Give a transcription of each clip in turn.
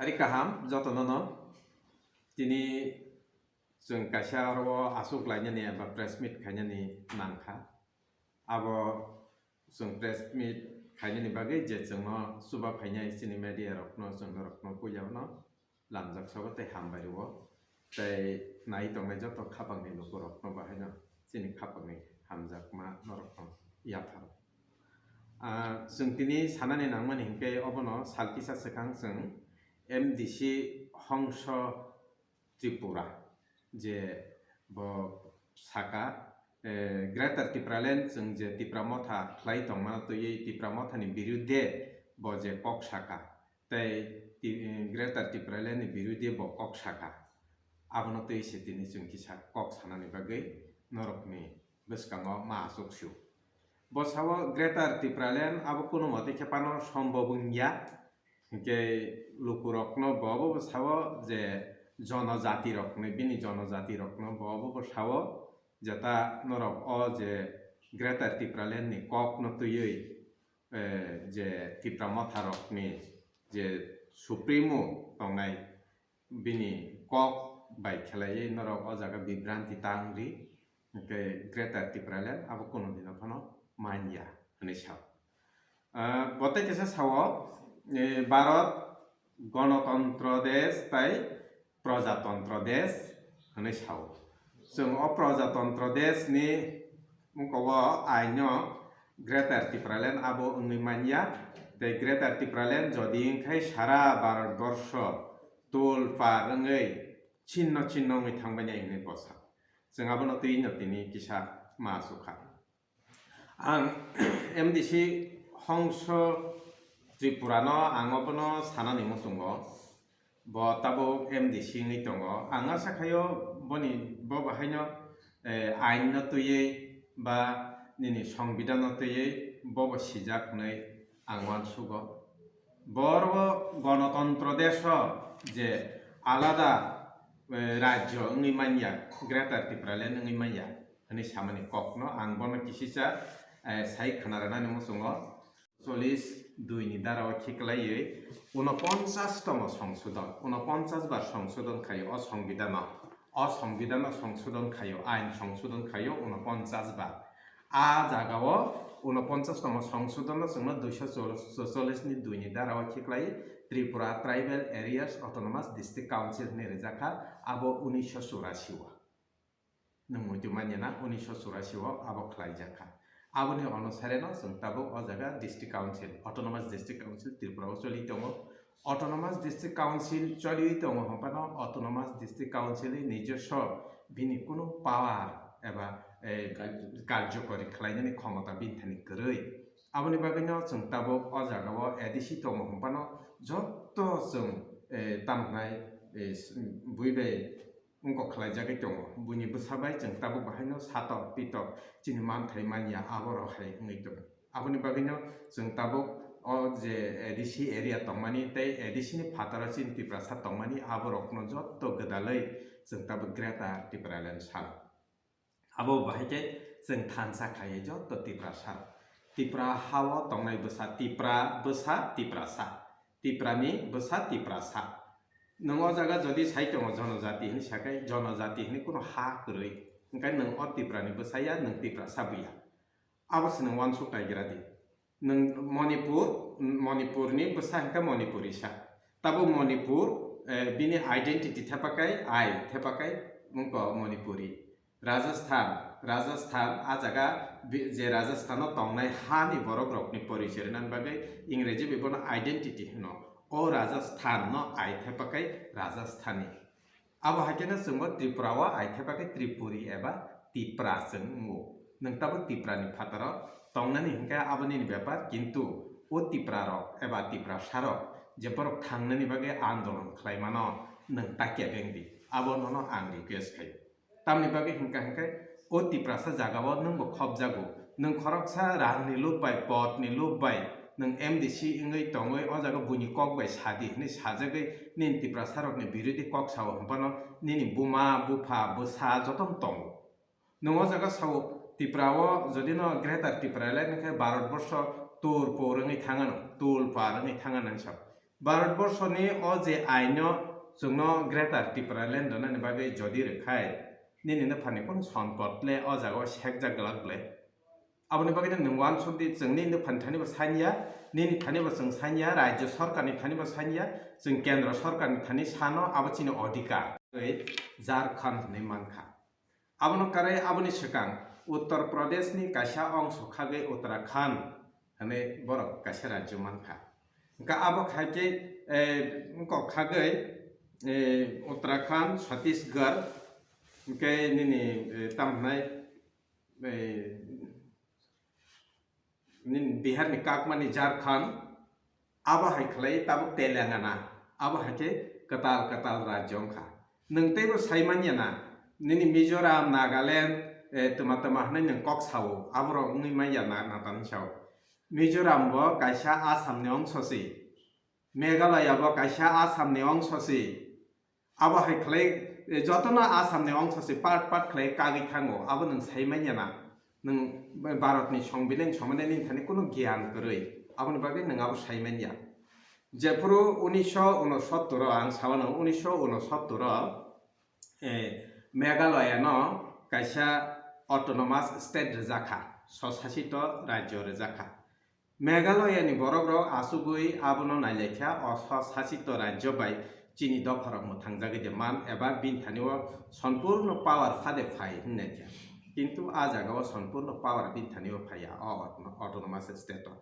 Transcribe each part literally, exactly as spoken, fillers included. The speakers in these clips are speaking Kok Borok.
Ari kaham jotono no. Tini chwng kaisa oro aswk lainani eba press meet khainani nangkha. Abo chwng press meet khainani bagwi je chwngno chuba phainai chini media rokno, chwng norokno puilano lamjak sobo tei hambai rwo. Tei nai tongnai joto khapangni lukurokno bahaino chini khapangni hamjakma norokno yapharo. Ah, chwng tini sanani nangmani hinkhe obono sal kisa swkang chwng M D C Hongso Tripura je bo saka, eh, Greater Tipraland chwng je Tipra Motha khlai tongmano twiwi Tipra Mothani birudde bo je kok saka tei ti-, eh, Greater Tipraland ni birudde bo kok saka. Abono twi se tini chwng kisa kok sanani bagwi norokni bwskango ma achuk sio. Bo sao Greater Tipraland abo kuno motwi khe phano sombab wngya, hinkhe lukurokno bo bo sao je jonojati rokni, bini jonojati rokno bo bo sao jeta norok o je Greater Tipraland ni kokno twiwi, eh, je Tipra Motha rokni je Supremo tongnai, bini kok bai khlaiwi norok o jaga bibranti ta wngri, hinkhe Greater Tipraland abo kuno dino phano manya hwnwi sao. Ah, bo tei kisa sao, eh, Bharat Ganatantro Desh tei Projatantro Desh hwnwi sao. Chwng o Projatantro Desh ni mungkogo aino Greater Tipraland abo wngwi manya, tei Greater Tipraland jodi wngkhai sara Bharat Borsho tul par wngwi chinno chinno wngwi thangbainai hwnwi bo sa. Chwng abono twi no tini kisa ma achukha. Ang M D C Hongso Tripura no ang obono sanani muchungo. Bo tabuk M D C wngwi tongo. Ang asa khaio boni bo bahaino, eh, ain no twiwi ba nini songbidan no twiwi bo bo sijak hwnwi ang uansugo. Bo oro Ganatantro Desh o je alada, eh, rajyo wngwi manya, Greater Tipraland wngwi manya hwnwi samani kokno ang bono kisisa, eh, sai khna rwnani muchungo. Chollish dui ni dara o khiklaiwi unoponchas tomo songsodon, unoponchas bar songsodon khaio o songbidano, o songbidano songsodon khaio, ain songsodon khaio unoponchas bar. A jagao unoponchas tomo songsodon no chwngno duiso cholish ni dui ni dara o khiklai Tripura Tribal Areas Autonomous District Council hwnwi rijak kha, abo unisho churashi o. Nwng muitu manya na unisho churashi o abo khlaijak kha. Aboni onusare no chwng tabuk o jaga District Council, Autonomous District Council Tripura o choli tongo. Autonomous District Council choliwi tongo hwnphano Autonomous District Council ni nijoswo bini kunu power eba, eh, karjokori khlainani khomota bini thani kwrwi. Aboni bagwino chwng tabuk o jagao A D C tongo hwnphano joto chwng, eh, tamo hwnai, eh, bui bai wngkok khlaijagwi tongo. Buini bwsa bai chwng tabuk bahaino satok pitok chini manthai manya aborok hai wngwi tongo. Aboni bagwino chwng tabuk o je A D C area tongmani tei A D C ni phataro chini Tiprasa tongmani aborokno joto gwdalwi chwng tabuk Greater Tipraland salo. Abo bahai khe chwng thansa khlaiwi joto Tiprasa rok. Tipra hao tongnai bwsa Tipra, bwsa Tiprasa. Tiprani bwsa Tiprasa. Nwng o jaga jodi sai tongo jonojati hwnwi sakai, jonojati hwnwi kunu ha kwrwi. Hwnkhe nwng o Tiprani bwsa ya, nwng Tiprasa buya. Abo se nwng uansuk naigra di. Nwng Manipur, Manipurni bwsa hwnkhe Manipurisa. Tabo Manipur, eh, bini identity thepakai, ai thepakai, wngkha Manipuri. Rajasthan, Rajasthan, a jaga bi-, je Rajasthano tongnai hani borok rokni porichoi rwna bagwi Ingreji bai bono identity hwno. O Rajasthanno ai thepakai Rajasthani. Abo hai kheno chwngbo Tripura o ai thepakai Tripuri eba Tipra chwng wngo. Nwng tabuk Tiprani phataro tongnani hwnkhe abo nini bepar, kintu o Tiprarok eba Tiprasarok je borok thangnani bagwi andolon khlai mano, nwng ta kebeng di. Abo nono ang request khaio. Tamni bagwi hwnkha hwnkhe o Tiprasa jagao nwngbo khopjago. Nwng khoroksa rangni lob bai, potni lob bai, nwng M D C wngwi tongwi o jaga buini kok bai sadi hwnwi sajagwi nini Tiprasarokni birodhi kok sao hwnphano nini buma, bupha, bwsa jotono tongo. Nwng o jaga sao Tripura o jodi no Greater Tipraland hwnkhe Bharat borsho tur por wngwi thangano, tul par wngwi thangano hinwi sao. Bharatborsoni o je aino chwngno Greater Tipraland rwnani bagwi jodi rwkhai, nini nuphani kunu sompot le o jagao sekjak glak ble. Aboni bagwi nwng uansuk di, chwng nini nuphani thani bo sanya, nini thani bo chwng sanya, Rajya Sorkarni thani bo sanya, chwng Kendra Sorkarni thani sano, abo chini odhikar. Tei Jharkhand hwnwi mankha. Abono karwi aboni swkang Uttar Pradeshni kaisa ongso khagwi Uttarakhand hwnwi borok kaisa rajyo mankha. Hwnkha abo khai khe, eh, wngkok khagwi, eh, Uttarakhand, Chhattisgarh, hwnkhe nini, eh, tamo hwnai, eh, nini Biharni kakmani Jharkhand, abo hai khlai tabuk Telangana, abo hai khe kwtal kwtal rajyo wngkha. Nwng teibo sai manya na, nini Mizoram, Nagaland, eh, twma twma hwnwi nwng kok sao, aborok wngwi manya na, natanwi sao. Mizoram bo kaisa Assam ni ongso se, Meghalaya bo kaisa Assam ni ongso se. Abo hai khlai, eh, jotono Assam ni ongso se part part khlai kagwi thango, abo nwng sai manya na. Nwng Bharat ni Songbidan somondo nini thani kunu giyan kwrwi, aboni bagwi nwng abo sai manya. Jephuru unisho unosottor o, ang sawano unisho unosottor o, eh, Meghalaya no kaisa autonomous state rwjakha, swsasito rajyo rwjakha. Meghalaya ni borok rok achugwi abono nailaikha, o swsasito rajyo bai chini dopha rok mwthangjagwi de man eba bini thani o sompurno power phade phai hwnnaikha. Kintu a jaga o sompurno power bini thani o phaiya o autonomous state o.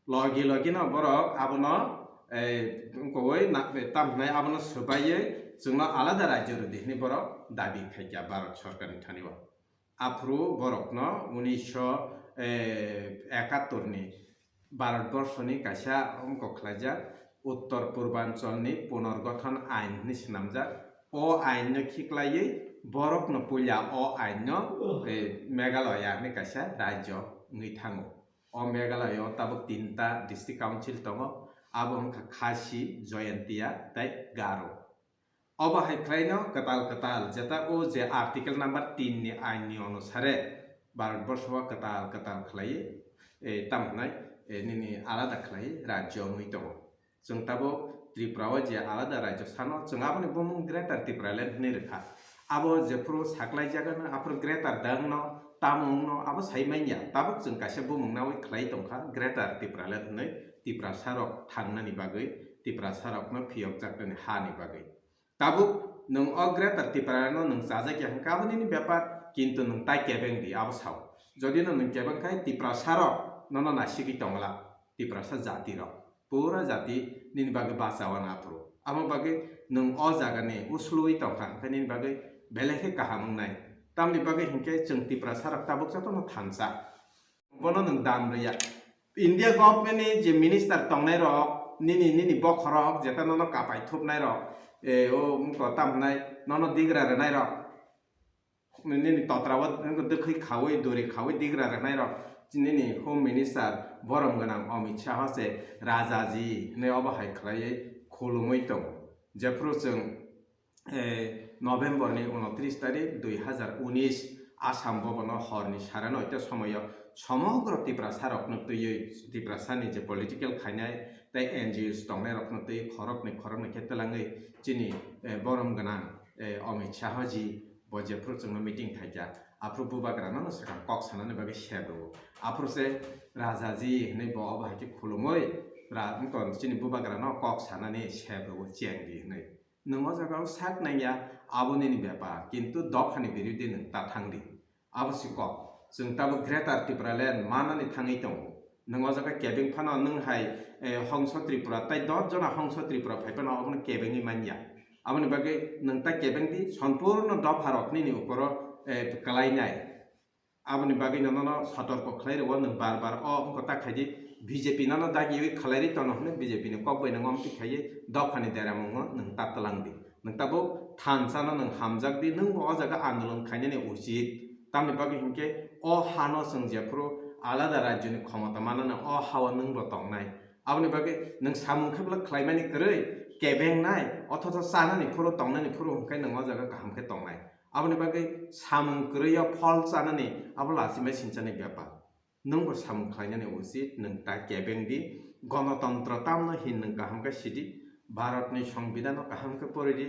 Logi logi no borok abono, eh, wngkogwi na-, tam hwnai abono swbaiwi chwngno alada rajyo rwdi hwnwi borok dabi khaikha Bharat Sorkarni thani o. Aphuru borokno unisho ekattor ni Bharatborsoni kaisa wngkok khlaijak Uttor Purbancholni Punorgothon Ain hwnwi swnamjak. O ainno khiklaiwi borokno puila o ainno, eh, Meghalaya hwnwi kaisa rajyo wngwi thango. O Meghalaya o tabuk tinta district council tongo, abo wngkha Khasi, Jaintia tei Garo. Obo hai khlaino kwtal kwtal jeta o je article number tin ni ain ni onusare Bharatborsho o kwtal kwtal khlaiwi, eh, tamo hwnai, eh, nini alada khlaiwi rajyo wngwi tongo. Chwng tabuk Tripura o je alada rajyo sano, chwng aboni bumung Greater Tipraland hwnwi rwkha. Abo jephuru saklaijagano, aphuru Greater da wngno, tamo wngno, abo sai manya. Tabuk chwng kaisa bumung nawi khlai tongkha, Greater Tipraland hwnwi Tiprasa rok thangnani bagwi, Tiprasa rokno phiyokjaknani hani bagwi. Tabuk nwng o Greater Tripura no nwng chajak ya hwnkhe abo nini bepar, kintu nwng tai kebeng di abo sao. Jodi no nwng kebeng khai Tiprasa rok nono naisigwi tongla, Tiprasa jati rok, pura jati nini bagwi bachaono aphuru. Amo bagwi nwng o jaga ni uslui tongkha hwnkhe nini bagwi belai khe kaham wngnai. Tamni bagwi hwnkhe chwng Tiprasa rok tabuk jotono thansa. Bono nwng dam rwya. India government ni je minister tongnai rok, nini, nini bokhorok, jeta nono kapai thupnai rok, e, o, wngkha tam hwnai, nono digra rwnai rok, nini totra o, wngkha dwkhwi khaui, duri khaui digra rwnai rok, nini home minister borom gwnang Amit Shah se Rajaji hwnwi obo hai khlaiwi khulumui tongo. Jephuru chwng eh, November ni unotris tarik dui hazar unis Assam Bhavan o hor ni sare noita somoio somogro Tiprasa rokno twiwi Tiprasa ni je political khainai tei N G Os tongnai rokno twiwi khoroknwi khoroknwi khe twlangwi chini, eh, borom gwnang, eh, Amit Shah ji bo jephuru chwngno meeting khaikha, aphuru bubagra no swkang kok sanani bagwi sep rwo. Aphuru se Raja ji hwnwi bo obo hai khe khulumui ra-, wngkha chini bubagra no kok sanani sep rwo cheng di hwnwi. Nwng o jaga o sak nangya, abo nini bepar, kintu dophani birude nwng ta thang di. Abo si kok. Chwng tabuk Greater Tipraland manani thangwi tongo. Nwng o jaga kebeng phano nwng hai, eh, Hongso Tripura tei dos jona Hongso Tripura phai phano obono kebengwi manya. Aboni bagwi nwng ta kebeng di, sompurno dopha rok nini uporo, eh, kwlainai. Aboni bagwi no nono sotorko khlai rwo, nwng bar bar o wngkha ta khaidi B J P nono dagiwi khlai ri tono hwnwi B J P ni kok bai nwng omtwi khaiwi dophani deramungo nwng ta twlang di. Nwng tabuk thansa no nwng hamjak di, nwng bo o jaga andolon khainani uchit. Tamni bagwi hinkhe o hano chwng jephuru alada rajyoni khomota manano o hao nwng bo tongnai. Aboni bagwi nwng samung khe bwlak khlaimani kwrwi, kebengnai, othocho chanani phuru tongnani phuru hinkhe nwng o jaga kaham khe tongnai. Aboni bagwi samung kwrwi o phol chanani abo lachimai sinchani bepar. Nwng bo samung khlainani uchit, nwng ta kebeng di, Gonotontro tamno hin nwng kaham khe sidi, Bharatni Songbidano kaham khe poridi,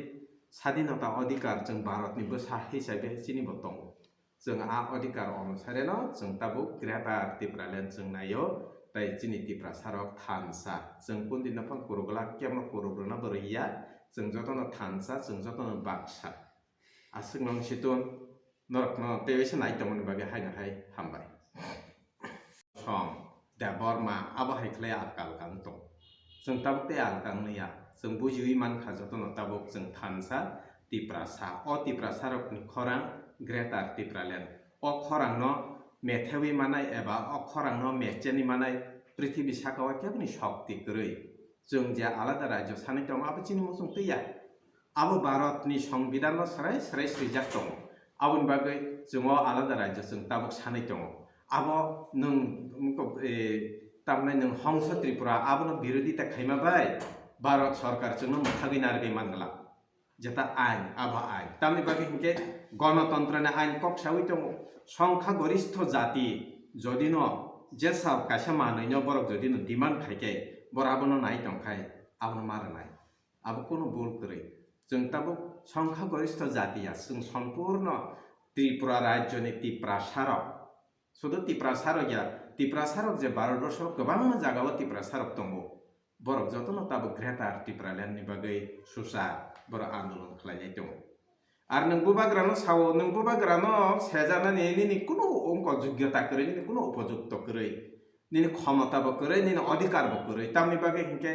sadinota odhikar chwng Bharatni bwsa hisabe chini bo tongo. Chwng a odhikar onusareno chwng tabuk Greater Tipraland chwng naio, tei chini Tiprasarok thansa. Chwng kundino phang kurugla kemo kurugrwna bo rwya, chwng jotono thansa, chwng jotono baksa. Aswk nang situng norokno tei waisa nai tongmani bagwi haino hai hambai. Som, Debbarma, abo hai khlai alka alka wng tong. Chwng tabuk tei alka wngya, chwng bujiwi mankha jotono tabuk chwng thansa Tiprasa. O Tiprasarokni khorang Greater Tipraland. O khorangno methewi manai eba o khorangno mecheni manai prithibi sakao keboni shokti kwrwi. Chwng je alada rajyo sanwi tongo, abo chini muchung twiya. Abo Bharatni Songbidhanno srai srai swijak tongo. Aboni bagwi chwng o alada rajyo chwng tabuk sanwi tongo. Abo nwng, e, tamni nwng Hongso Tripura abono birodita khaima bai Bharat Sorkar chwngno mwthagwi narwgwi man glak. Jeta ain, abo ain. Tamni bagwi hinkhe gonotontroni ain kok sawi tongo. Songkha goristho jati jodino jesa kaisa manwino borok jodino demand khaikhe borok abono nai tongkhai abono ma rwnai. Abo kunu bul kwrwi. Chwng tabuk songkha goristho jati ya, chwng sompurno Tripura rajyoni Tiprasarok. Sudu Tiprasarok ya, Tiprasarok je Bharatborsho kwbangma jagao Tiprasarok tongo. Borok jotono tabuk Greater Tipraland ni bagwi susa borok andolon khlainai tongo. Ar nwng bubagrano sao, nwng bubagrano sejanani nini kunu ongko jogyota kwrwi, nini kunu upojukto kwrwi, nini khomota bo kwrwi, nini odhikar bo kwrwi. Tamni bagwi hinkhe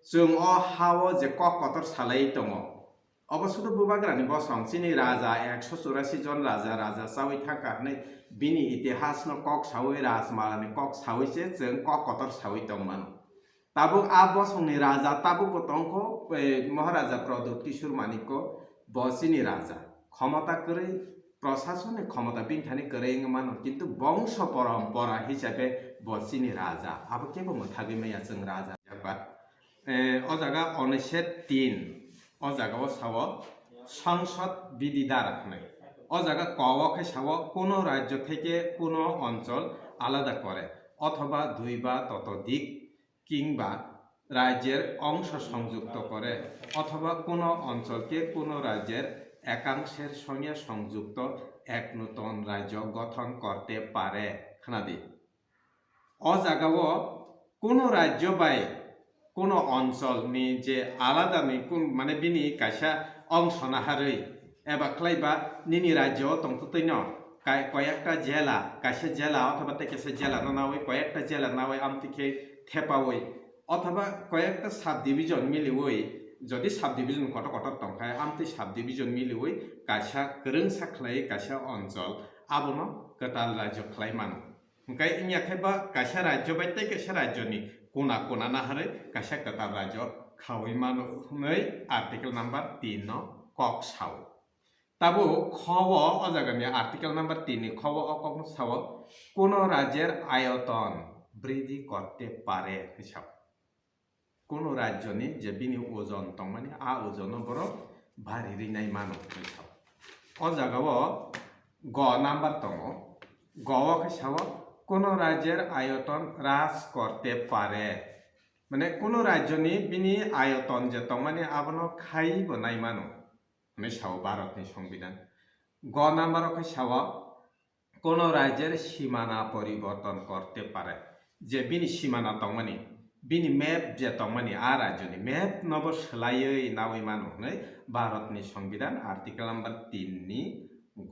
chwng o hao je kok kotor salai tongo, obo sudu bubagrani bosong, chini raja ekso churasi jon raja, raja chawi thangkha hwnwi bini itihasno kok sawi, rajmalani kok sawi se chwng kok kotor sawi tongmano. Tabuk a bosongni raja tabukbo tongkho, eh, Maharaja Pradyut Kishore Manikko, bo chini raja. Khomota kwrwi, prosasonni khomota bini thani kwrwi wngwi mano, kintu bongso porompora hisabe bo chini raja. Abo kebo mwthagwi maya chwng raja. Yakba, eh, o jaga onishet tin, o jaga o sao Sangsad Bidhi Dhara hwnwi. O jaga ko o khe sao kuno rajyo theke kuno onchol alada kore, othoba dui ba totodik কিংবা রাজ্যের অংশ সংযুক্ত করে অথবা কোনো অঞ্চলকে কোনো রাজ্যের একাংশের সঙ্গে সংযুক্ত এক নতুন রাজ্য গঠন করতে পারে। Khnadi, o jagao kuno rajyo bai kuno oncholni je aladani kun, mane bini kaisa ongso naharwi eba khlaiba nini rajyo o tongtwtwino kai-, koyekta jela, kaisa jela othoba tei kaisa jela no nawi, koyekta jela nawi amtwi khe thepawi, othoba koyekta subdivision miliwi, jodi subdivision kotor kotor tongkha, amtwi subdivision miliwi kaisa kwrwngsa khlai kaisa onchol, abono kwtal rajyo khlai mano. Hwnkhe wngya khe ba kaisa rajyo bai tei kaisa rajyoni kuna kuna naharwi kaisa kwtal rajyo khaui mano hwnwi Article number tin no kok sao. Tabuk kho o, o jagani Article number tin ni kho o, o kokno sao, কোনো রাজ্যের আয়তন বৃদ্ধি করতে পারে hwnwi sao. Kuno rajyoni je bini ojon tongmani, a ojono borok bari rinai mano hwnwi sao. O jagao go number tongo, go o khe sao, কোনো রাজ্যের আয়তন হ্রাস করতে পারে, mane kuno rajyoni bini ayoton je tongmani abono khaibo nai mano hwnwi sao Bharatni Songbidhan. Go number o khe sao, কোনো রাজ্যের সীমানা পরিবর্তন করতে পারে, je bini simana tongmani, bini map je tongmani, a rajyoni map nobo swlaiwi nawi mano hwnwi Bharatni Songbidhan Article number tin ni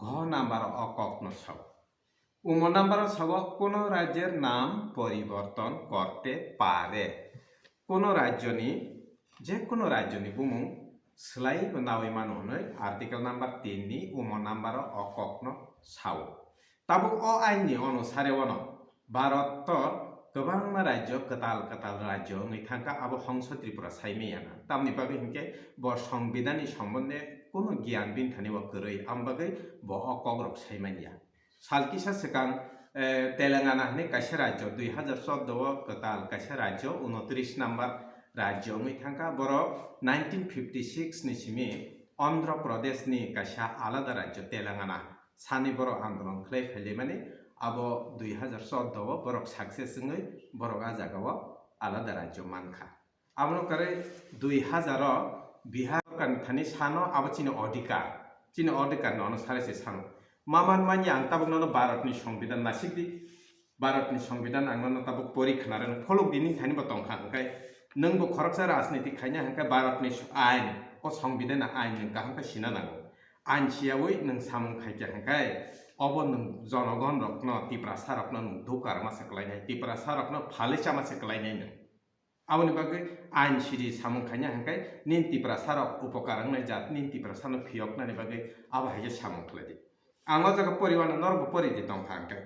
go number o kokno sao. Umo number o sao, কোনো রাজ্যের নাম পরিবর্তন করতে পারে। Kuno rajyoni, je kuno rajyoni bumung swlaibo nawi mano hwnwi Article number tin ni umo number o o kokno sao. Tabuk o ain ni onusare ono Bharat o kwbangma rajyo, kwtal kwtal rajyo wngwi thangkha, abo Hongso Tripura saimanya na. Tamni bagwi hinkhe bo Songbidhan ni sombonde kuno giyan bini thani o kwrwi, am bagwi bo o kokrok saimanya. Sal kisa swkang, eh, Telangana hwnwi kaisa rajyo, dui hazar chordo o kwtal kaisa rajyo, unotris number rajyo wngwi thangkha. Borok nineteen fifty six ni simi Andhra Pradesh ni kaisa alada rajyo Telangana sani borok andolon khlai phailaimani, abo dui hazar chordo o borok success wngwi borok a jagao alada rajyo mankha. Abono kwrwi dui hazar o Bihar sorkarni thani sano abo chini odhikar, chini odhikar ni onusare se sano. Maman manya ang tabuk nono Bharatni Songbidan nasikdi, Bharatni Songbidan ang nono tabuk pori khna rwno pholok di nini thani bo tongkha, hwnkhe nwng bo khoroksa rajniti khaina hwnkhe Bharatni ain, o Songbidan ain nwng kaham khe sina nango. Ain siyawi nwng samung khaikha hwnkhe obo nwng jonogon rokno, Tiprasa rokno nwng dukarma se kwlainai, Tiprasa rokno phalwi chama se kwlainai nwng. Aboni bagwi ain siri samung khaina hwnkhe nini Tiprasa rok upokar wngnai jat, nini Tiprasa no phiyoknani bagwi abo hai khe samung khlai di. Ang o jaga poriwano norokbo pori di tongkha hwnkhe.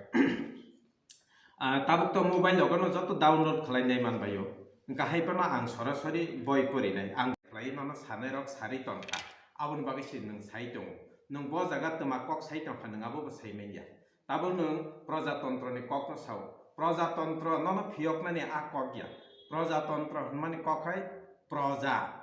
Ah, tabuk to mobile logono joto download khlainai manbaio. Hwnkhe hai phano ang sorasori boi porinai. Ang khlai mano sanai rok sari tongkha. Aboni bagwi se nwng sai tongo. Nwng bo jaga twma kok sai tongkha, nwng abo bo sai manya. Tabuk nwng projatantroni kokno sao. Projatantra nono phiyoknani a kok ya. Projatantra hwnmani kok hai proja.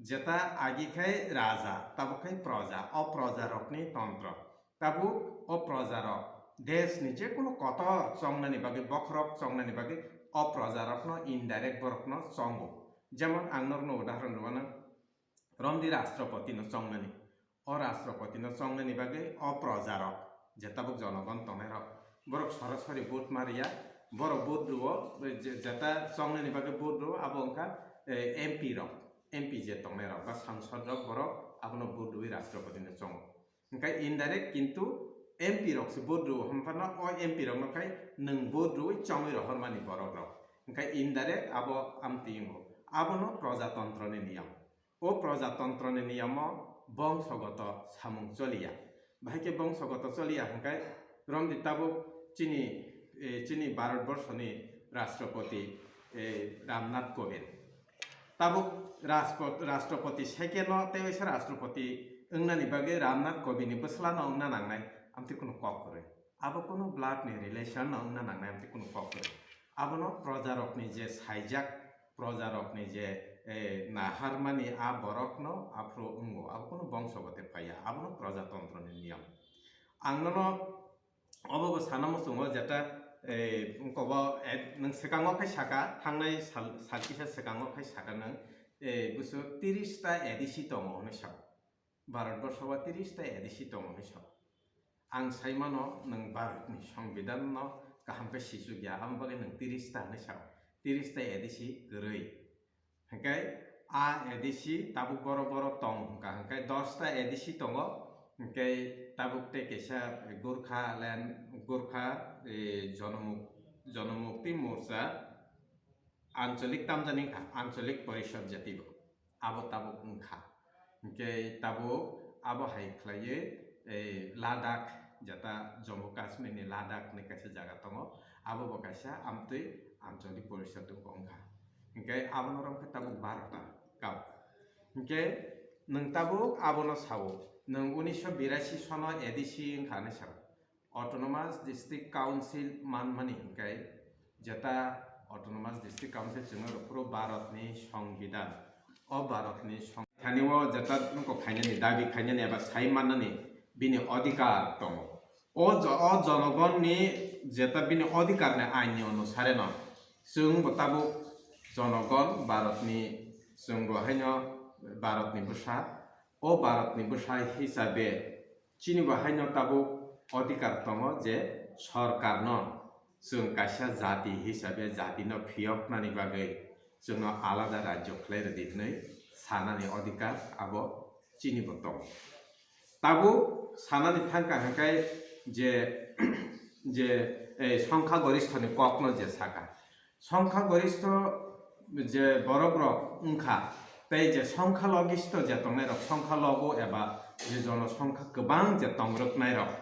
Jeta agi khai raja, tabuk khai proja. O projarokni tontro. Tabuk o projarok desni je kono kotor chongnani bagwi, bokhorok chongnani bagwi o projarokno indirect borokno chongo. Jemon ang norokno udahoron rwmano, romdi rashtrapati no chongnani. O rashtrapati no chongnani bagwi o projarok, je tabuk jonogon tongnairok, borok sorasori vote ma riya, borok vote rwo, je-, jeta chongnani bagwi vote rwo, abo wngkha, eh, M P rok, M P je tongnairok ba sangsod rok, borok abono vote rwi rashtrapati no chongo. Hwnkhe indirect kintu M P rok se vote rwo, hwnphano o M P rokno khai nwng vote rwi chongwi rohormani borok rok. Hwnkhe indirect abo amtwi wngo. Abono projatantroni niyam. O projatantroni niyamo bongsogoto samung choliya. Bahai khe bongsogoto choliya hwnkhe romdi tabuk chini, eh, chini Bharatborsoni Rashtrapati, eh, Ramnath Kovind. Tabuk Rashpo-, Rashtrapati second-o tei waisa Rashtrapati wngnani bagwi Ramnath Kovindni bwsla no wngna nangnai, amtwi kunu kok kwrwi. Abo kunu blood-ni relation no wngna nangnai, amtwi kunu kok kwrwi. Abono projarokni je saijak, projarokni je, eh, naharmani a borokno aphuru wngo, abo kunu bongsogote phaiya, abono projatantroni niyam. Ang nono obo bo sana muchungo jeta, eh, wngkobo, eh, nwng swkango khai saka, thangnai sal, sal kisa swkango khai saka nwng, eh, busu tiris ta A D C tongo hwnwi sao. Bharatborsho o tiris ta A D C tongo hwnwi sao. Ang sai mano nwng Bharatni Songbidanno kaham khe sichuk ya, amo bagwi nwng tiris ta hwnwi sao. Tiris ta A D C kwrwi. Hwnkhe a A D C tabuk borok borok tong hwnkha, hwnkhe dos ta A D C tongo, hwnkhe tabuk tei kaisa Gurkhaland, Gurkha, eh, Jonamuk-, Jonamukti Morcha, Ancholik tamjani wngkha, Ancholik Porishad jatibo abo tabuk wngkha. Hwnkhe tabuk abo hai khlaiwi, eh, Ladakh, jeta Jammu Kashmir ni Ladakh hinwi kaisa jaga tongo, abo bo kaisa amtwi Ancholik Porishad wngkha. Hwnkhe abono romkhe tabuk barota kau. Hwnkhe nwng tabuk abono sao, nwng unisho birasi sono A D C wngkha hinwi sao. Autonomous District Council manmani hwnkhe jeta Autonomous District Council chwngno rwphuru Bharatni Songbidan. O Bharatni Song-, thani o jeta nokho khainani, dabi khainani eba sai mannani bini odhikar tongo. O jo-, o jonogonni jeta bini odhikarni ainni onusareno chwngbo tabuk jonogon Bharatni, chwngbo haino Bharatni bwsa, o Bharatni bwsa hisabe chinibo haino tabuk odhikar tongo je sorkarno chwng kaisa jati hisabe jatino phiyoknani bagwi chwngno alada rajyo khlai rwdi hwnwi sanani odhikar abo chinibo tongo. Tabuk sanani thangkha hwnkhe je, je, eh, songkha goristhoni kokno je saka, songkha gorishtho je borok rok wngkha, tei je songkha logistho je tongnai rok, songkha logo eba je jono songkha kwbang je tongrwknai rok,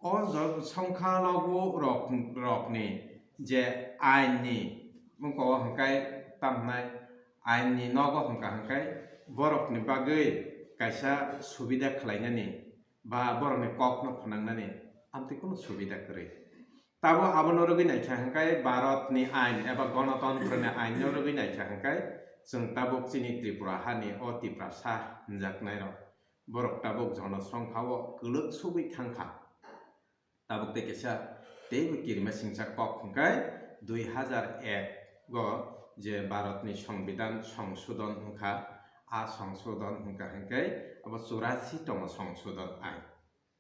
o jo-, songkha logo rok, rokni je ain ni mungko hwnkhe tamnai ain ni nogo hwnkha hwnkhe borok ni bagwi kaisa subida khlainani ba borok ni kok no phnangnani amtwi kunu subida kwrwi. Tabuk abono rwgwi naikha hwnkhe Bharat ni ain eba Ganatantro ni ain no rwgwi naikha hwnkhe chwng tabuk chini Tripura hani o Tiprasa hinjaknai rok borok tabuk jonosongkha o kwlwk sugwi thangkha. Tabuk tei kaisa teibo kirima singcha kok hwnkhe dui hazar ek go je Bharatni Songbidan songsodon wngkha, a songsodon wngkha hwnkhe abo churasi tongmo songsodon ain.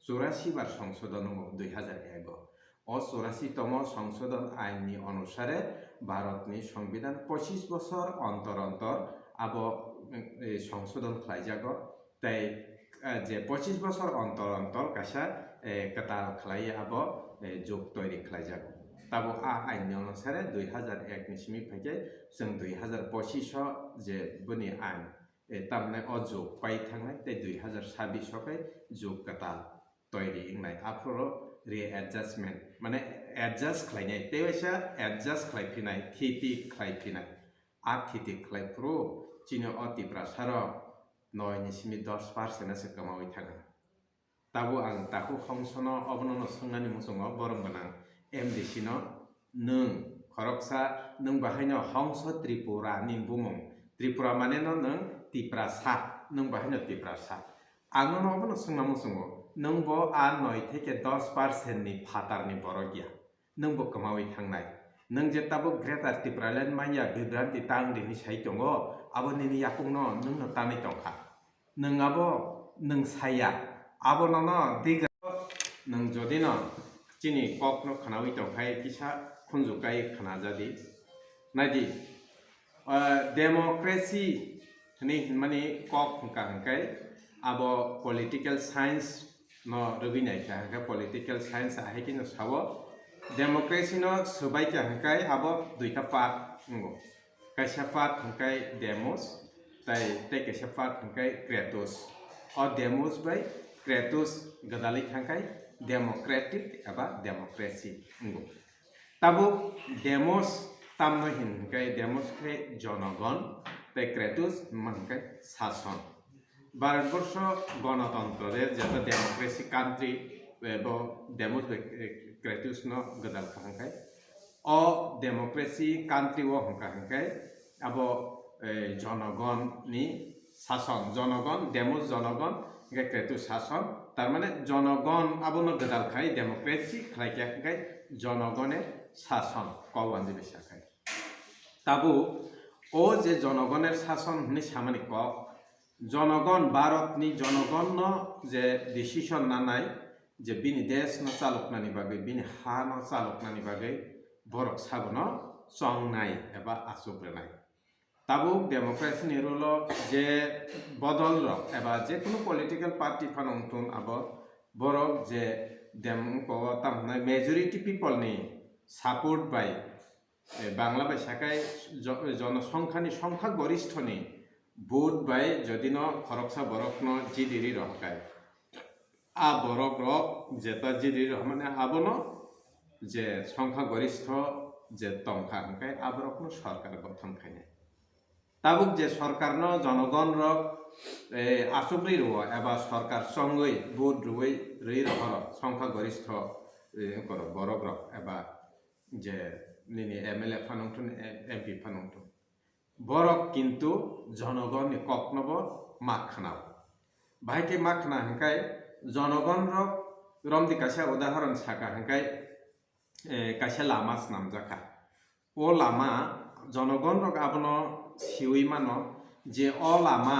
Churasi bar songsodon wngo dui hazar ego. O churasi tongmo songsodon ainni onusare Bharatni Songbidan pochis bosor ontor ontor abo, eh, songsodon khlaijago. Tei, eh, je pochis bosor ontor ontor kaisa, eh, kwtal khlaiwi abo, eh, jug toiri khlaijago. Tabuk a ainni onusare dui hazar ek ni simi phaikhe chwng dui hazar pochis o je boni ain, eh, tamni o jug pai thangnai tei dui hazar sabis o khe jug kwtal toiri wngnai. Aphuru readjustment, mane adjust khlainai, tei waisa adjust khlai phinai, thiti khlai phinai. A thiti khlai phuru chini o Tiprasa rok noi ni simi dos percent se kwmawi thanga. Tabuk ang takhuk hongsono obono no swngnani muchungo, borom gwnang M D C no, nwng khoroksa, nwng bahaino hongso Tripura ni bumung, Tripura mane no nwng Tiprasa, nwng bahaino Tiprasa. Ang nono obono swngna muchungo, nwng bo a noi theke dos percent ni phatar ni borok ya. Nwng bo kwmawi thangnai. Nwng je tabuk Greater Tipraland manya bibranti tang rini sai tongo, abo nini yakungno nwngno tanwi tongkha. Nwng abo nwng saya, abo nono diga nwng jodino chini kokno khwnawi tongkhai kisa khunjukai khwnajadi. Naidi, ah, democracy hwnwi hwnmani kok hwnkha hwnkhe abo political science no rwgwi naikha hwnkhe political science ahai kheno sao democracy no swbaikha hwnkhe abo duita part wngo. Kaisa part hwnkhe demos, tai tei kaisa part hwnkhe kratos. O demos bai kratos gwdalwi thangkhai democratic eba democracy wngo. Tabuk demos tamno hin hwnkhe demos khe jonogon tei kratos hwnma hwnkhe sason. Bharatborsho gonotontro de, jeta democracy country, ebo demos bai kratos no gwdal kha hwnkhe. O democracy country o hwnkha hwnkhe abo, eh, jonogon ni sason, jonogon, demos jonogon, hwnkhe kratos sason, tar mane jonogon abono gwdal khai democracy khlai kha hwnkhe jonogone sason kok wanjwi bai sakhai. Tabuk o je jonogoner sason hwnwi samani kok, jonogon, Bharatni jonogonno je decision nanai, je bini deshno chaloknani bagwi, bini hano chaloknani bagwi borok sabono chongnai eba achuk rwnai. Tabuk democracy ni rule o je bodol rok eba je kunu political party phano wngthun, abo borok je dem-, ko-, tamo hwnai majority people ni support bai, eh, Bangla bai sakai jo-, jonosongkhani songkha goristho ni vote bai jodi no khoroksa borok no jidi ri rohor kai. A borok rok jeta jidi rohor mane abono je songkha goristho je tongkha hwnkhe aborokno sorkar gothon khainai. Tabuk je sorkarno jonogon rok, eh, achugwi rwo eba sorkar chongwi vote rwwi rwi rohoro songkha goristho, eh, borok rok eba je nini M L A phano wngthun, M P phano wngthun. Borok kintu jonogonni kokno bo ma khwnao. Bahai khe ma khwna hwnkhe jonogon rok romdi kaisa udahoron saka hwnkhe, eh, kaisa lama swnamjakha. O lama jonogon rok abono siwi mano je o lama,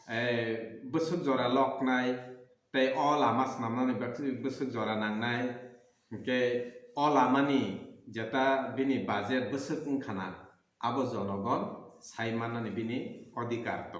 eh, bwswk jora loknai tei o lama swnamnani bwswk, bwswk jora nangnai, hwnkhe o lamani jeta bini budget bwswk wngkhana, abo jonogon sai mannani bini odhikar tongo.